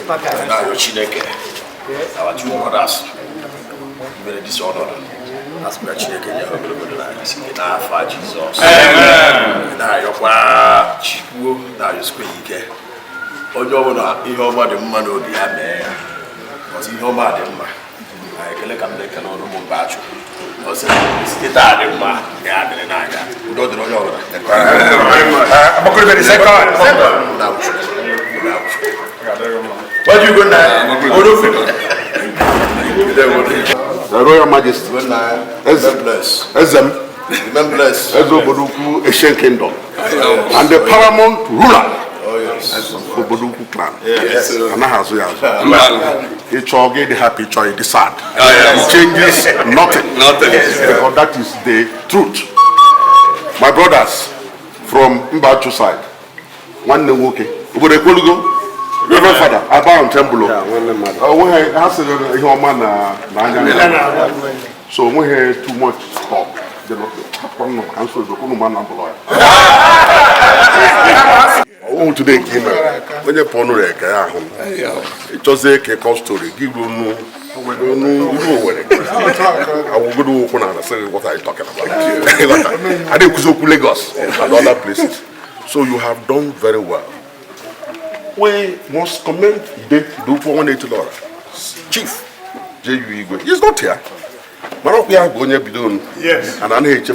Now, Chineke, our two brothers, very dishonored. As much as Chineke, you have for Jesus. Now, you're Chiku, now you're squeaky. Ojo, you know about the man of the Abbey. Because you know about the man. I can look at the canon of Mbachu. Also, it's the dad of my Yard and I got. We don't know. I'm going to be second. What are you going to the Royal Majesty, Eze Obodo, Ancient Kingdom, and the paramount ruler of Obodo clan. And I have each get the happy, each the sad. It changes nothing. Because that is the truth. My brothers from Mbachu side, one okay, Obodo Ekwelugo. Reverend Father, about Temple. So we hear too much talk. Today came when you pon it just a call story. Give you no I will go to open and say what are you talking about. I did Lagos and other places. So you have done very well. We must commend the $180. Chief J.U. Igwe. He's not here. Yes. And I'm here when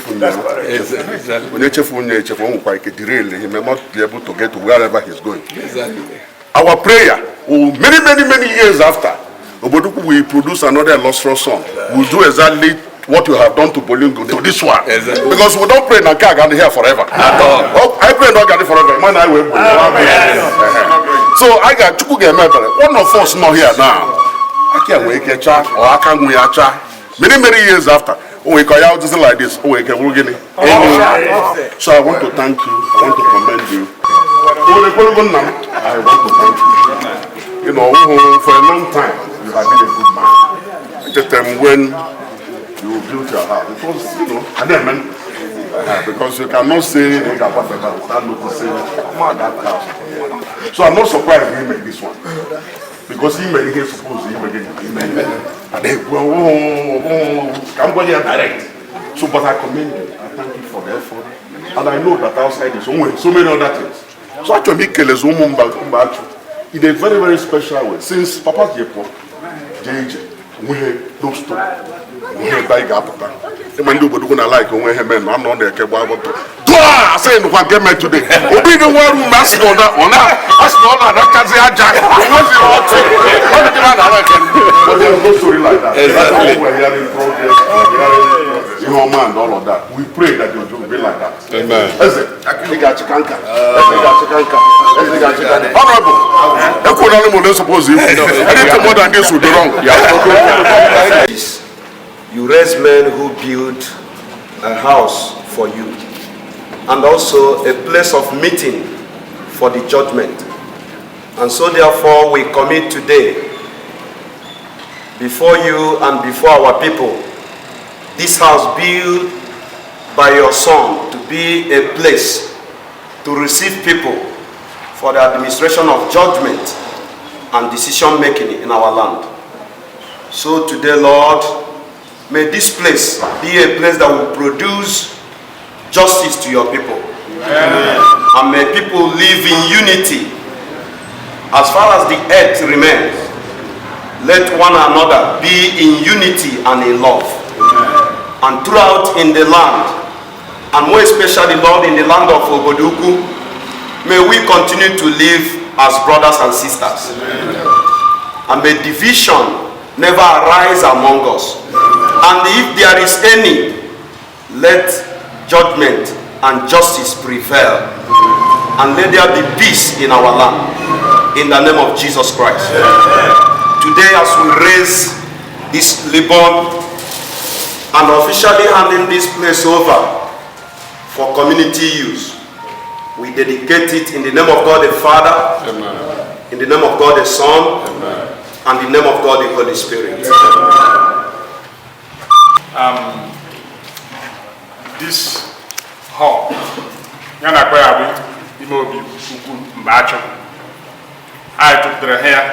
he may not be able to get to wherever he's going. Exactly. Our prayer will many years after Obodo will produce another illustrious song. We'll do exactly what you have done to Bolingo to this one. Exactly. Because we don't pray in Nakagan here forever. Oh, I pray in Nakagan forever. Man, I will. So I got to get one of us not here now. I can't wake a child or I can't wait a child. Many years after, we can out just like this. So I want to thank you. I want to commend you. I want to thank you. You know, for a long time, you have been a good man. At the time when you built your house, because you know, and then because you cannot say that house. So I'm not surprised he made this one. Because he made it supposed he made it. And they come direct. So but I commend you. I thank you for the effort. And I know that outside is so many other things. So actually Mbachu in a very special way. Since Papa Jepo, JJ, we had no stop. We had bike up. When you would like when he men, I'm not there. I say no one get me today. Obi the one who must know that one. That's not that can say Jack. But there's no story like that. Exactly. We're hearing progress. You know, man, all of that. We pray that you will be like that. Amen. Honorable. Suppose anything more than this would be wrong. You raise men who build a house for you, and also a place of meeting for the judgment. And so therefore we commit today before you and before our people this house built by your son to be a place to receive people for the administration of judgment and decision making in our land. So today, Lord, may this place be a place that will produce justice to your people. Amen. And may people live in unity. As far as the earth remains, let one another be in unity and in love. Amen. And throughout in the land, and more especially, Lord, in the land of Obodo, may we continue to live as brothers and sisters. Amen. And may division never arise among us. And if there is any, let judgment and justice prevail. And let there be peace in our land. In the name of Jesus Christ. Today, as we raise this Libon and officially handing this place over for community use, we dedicate it in the name of God the Father, Amen. In the name of God the Son, Amen. And in the name of God the Holy Spirit. This hall, Ime-obi, Ukwu, Mbachu, I took the hair.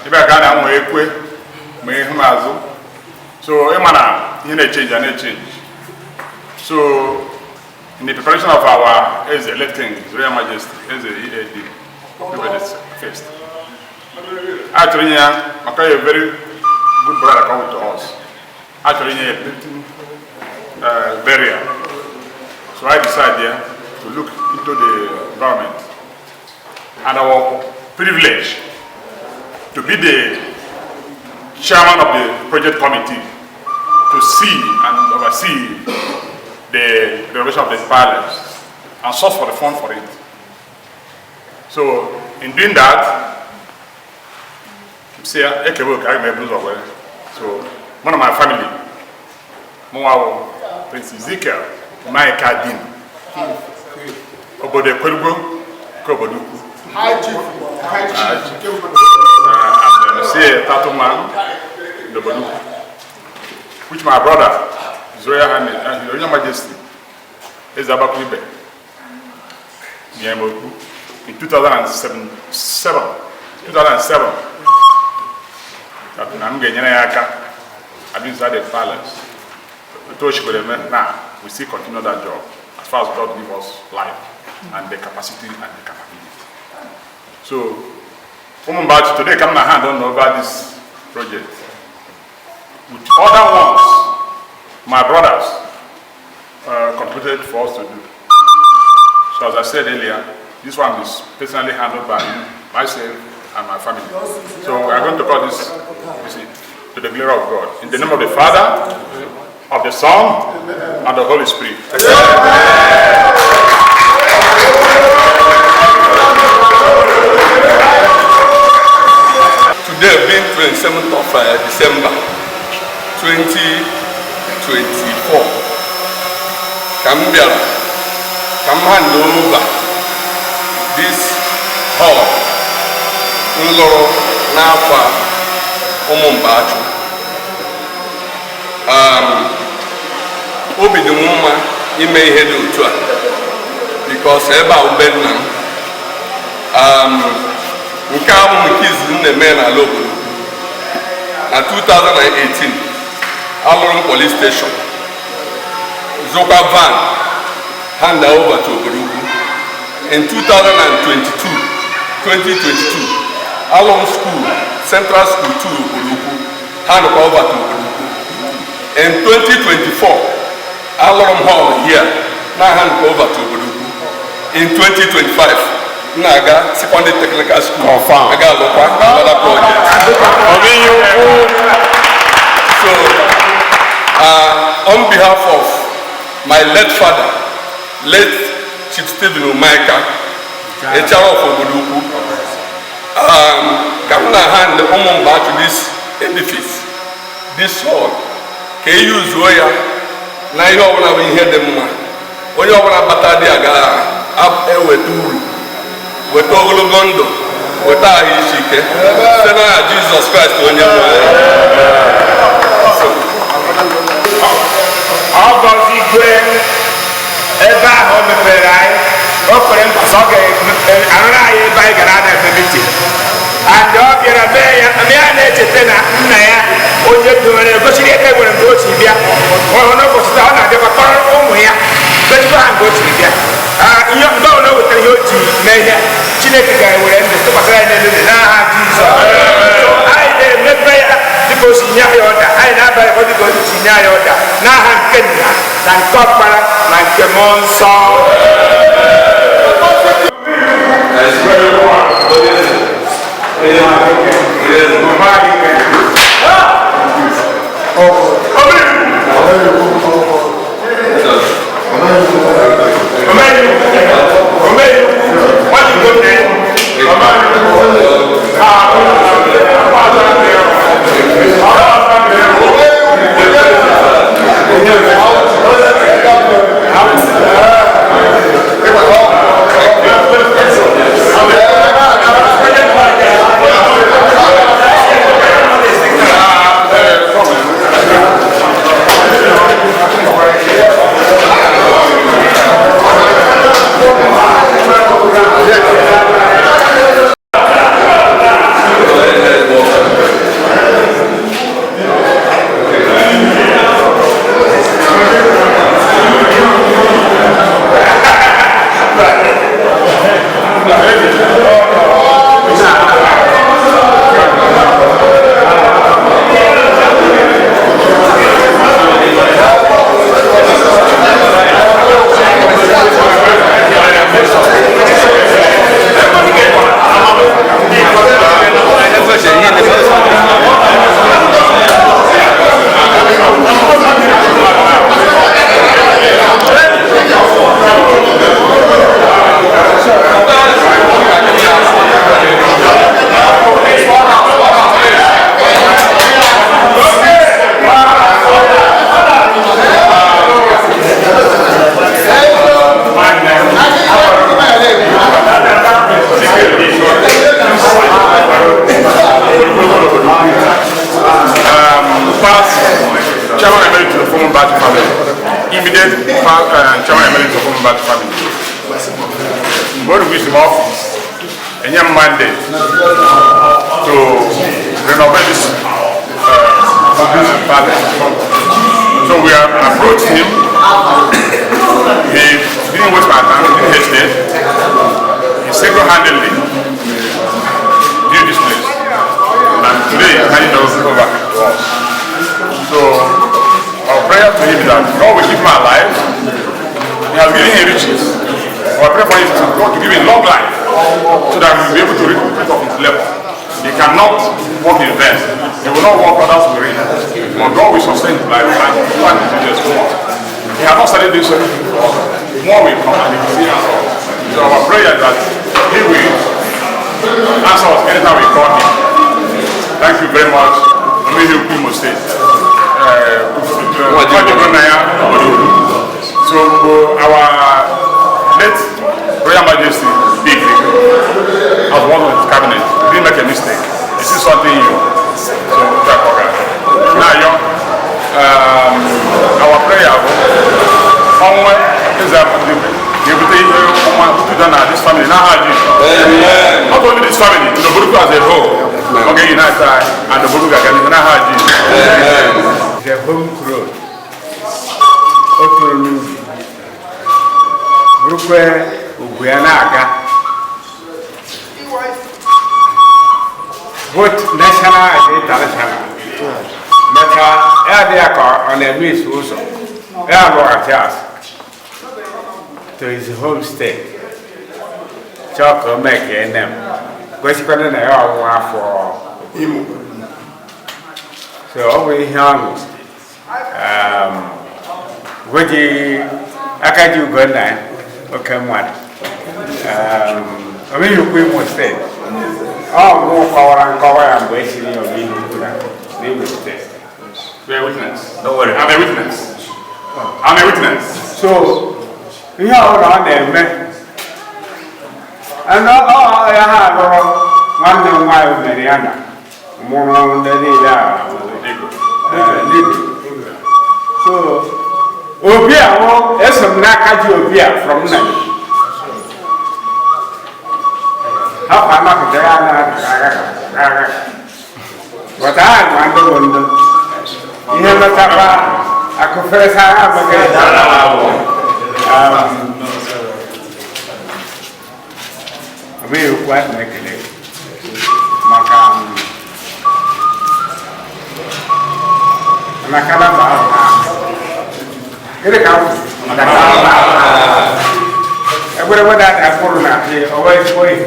Ibe aka na nwe ekwe ma ihu mazu. So emana ihe na change and change. So in the preparation of our Eze late King, His Royal Majesty, Eze first. Actually, Makai a very good brother coming to us. Actually, a burial. So I decided to look into the environment and our privilege to be the chairman of the project committee to see and oversee the renovation of the palace and source for the fund for it. So in doing that, so one of my family, Prince Ezekiel, my Kadin, Obodo Ekwelugo, Obodo Ukwu. Which my brother, His Royal Majesty, Eze Agbakwuruibe, Ime-obi, in 2007, I'm getting I've been inside the palace. Now we still continue that job as far as God gives us life and the capacity and the capability. So, Mbachu today come and hand on over this project. With other ones, my brothers contributed for us to do. So as I said earlier, this one is personally handled by myself and my family. So we are going to call this, to the glory of God. In the name of the Father, of the Son, and the Holy Spirit. Today being 27th of December 2024, Cambiara, Handovers, this hall, Nloro, Nafa, Mbachu. Obi dị mma ime ihe dị otu a because ebe a ubenna nke ahụ nke izizi na-eme n'ala Obodo na 2018 alụrụ m police station zụkwa van handover to Obodo in 2022 alụrụ m school Central School 2 Obodo handed over to Obodo. In 2024, Alom Hall here, now hand over to Obodo. In 2025, Naga Secondary Technical School, I got another project. So, on behalf of my late father, late Chief Stephen Umaika, HR of Obodo, come na hand the Mbachu to this edifice, this hall. Ka yuzuo ya na ihe ọbụla bụ ihe dị mma onye ọbụla bata dị aga eweta uru weta ogologo ndụ weta ahụ isi ike site n'aha Jizọs Kraịst onye nwe ọ gọzigwe ebe ahụ o mepere anyị o kwere nkwa na ọ ga-arụrụ anyị ebe anyị gara na-efe mitin and ọ bịara mee ya na-echeta na nna ya onye bidoro gosiri ebe nwere mgbe o si bịa n'ụbọchị taa ọ na-abịakwa kpọrọ ụmụ ya gosikwa ha mgbe o siri bịa ihe mgbe ọbụla o wetara ihe o ji mee ihe Chineke ga-ewere ndụ tụkwasịra ya n'elu n'aha Jizọs. Anyị na-emepe ya dịka o si nye ya ọda anyị na-abalịkwa dịka o si nye ya ọda n'aha nke Nna na nke Ọkpara na nke Mmụọ Nsọ. mandate to renovate this palace. So we have approached him. He didn't waste my time, he didn't hesitate. He single-handedly did this place. And today he handed it over to us. So our prayer to him is that God will keep him alive. He has given him riches. Our prayer for him is God to give him long life so that he will be able to reach the point of his level. He cannot walk in vain. He will not walk others to reach. But God will sustain his life and plan his business more. He has not started doing something for us. More will come and he will see us. So our prayer is that he will answer us anytime we call him. Thank you very much. May you Ukwu State. So our late Royal Majesty Big as one of his cabinet didn't make a mistake. This is something new. So now our prayer somewhere is that this family now not only this family, the Obodo as a whole. Okay, United and the Obodo again now the home road. Otolu Brukwe Uguyanaga. Both national and international. They are on a miss also. They are to his home state. Choco make a name. Question for him. So over here, what I can do good night. Okay, one. I mean, you will stay. Oh, more power and cover and wasting your being they will stay. Be a witness. Don't worry. I'm a witness. I'm a witness. So, we are around there, man. And I have one mile Mariana. More on the so, Obia, there's some Nakaji Obia from Nani. How am I there? But I want the window. You have a tapa. I confess I have a good. We quite make it. And I cannot. Here it comes. Everywhere that I put on here, always wait.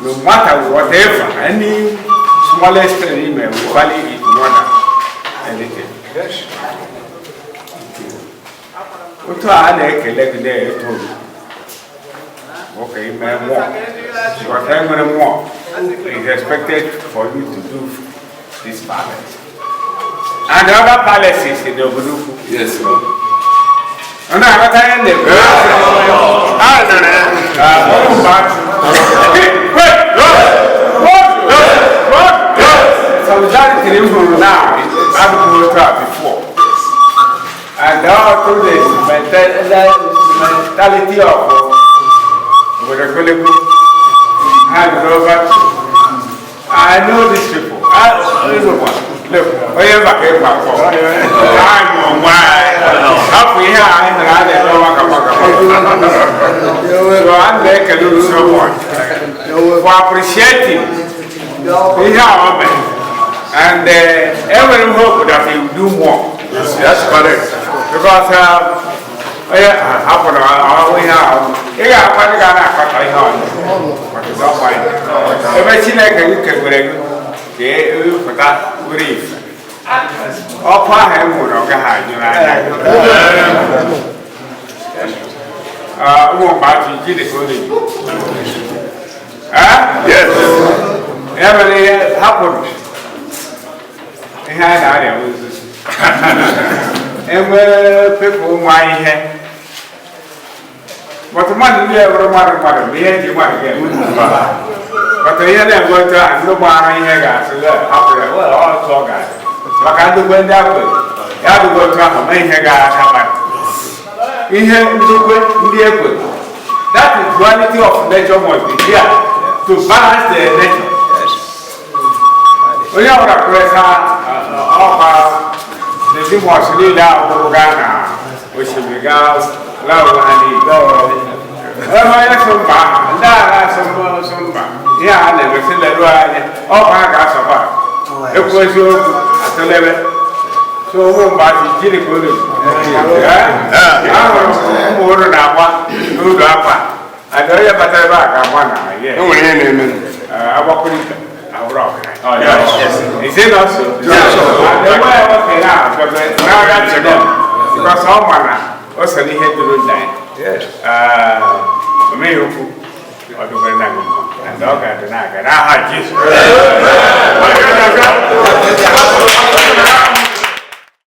No matter whatever, any smallest email will value it more than anything. What I like there. Okay, man, more. What I'm going to more is expected for you to do this palace. And other palaces in the Obodo. Yes, sir. And I have a time in solidarity now, I've been before. And now to this mentality of Ekwelugo, Handovers. I know these people. Look, wherever I came back from, I'm on my up here and I so I'm making a little so much for appreciating the government and every hope that he will do more. That's correct. Because we have brief. Yes. Happened. And people mind here. But the man is ever mother, we had you might get. But the year I'm going to no one here, so after all talk. Like I do when that way. ya dụgo otu ahụ mee ihe ga-akaba ihe ndokwe ndị ekwe. That is duality of nature must be here to balance the nature. Onye ọbụla kwere ka ọkwa ndị mọsụ niile ahụhụ gaa na osimiri gaa laụrụ ha niile. Onye so mba ahụ, ndị agha so mba, ihe a na-emesi leruo anya, ọkwa ha ga-asọba ekwu eziokwu atụlebe. So ụmụ mba ji jiri ka olu ahụrụ ụmụ olu na-agba n'ụlọ akwa adị onye batara ebe a ga-agba na ya Agbakwuruibe abụrụ ọgaranya. Is it not so? And the way okay now, now that's them. Because all manner also need to do that. Me Ukwu, or the very and dog and the Naga.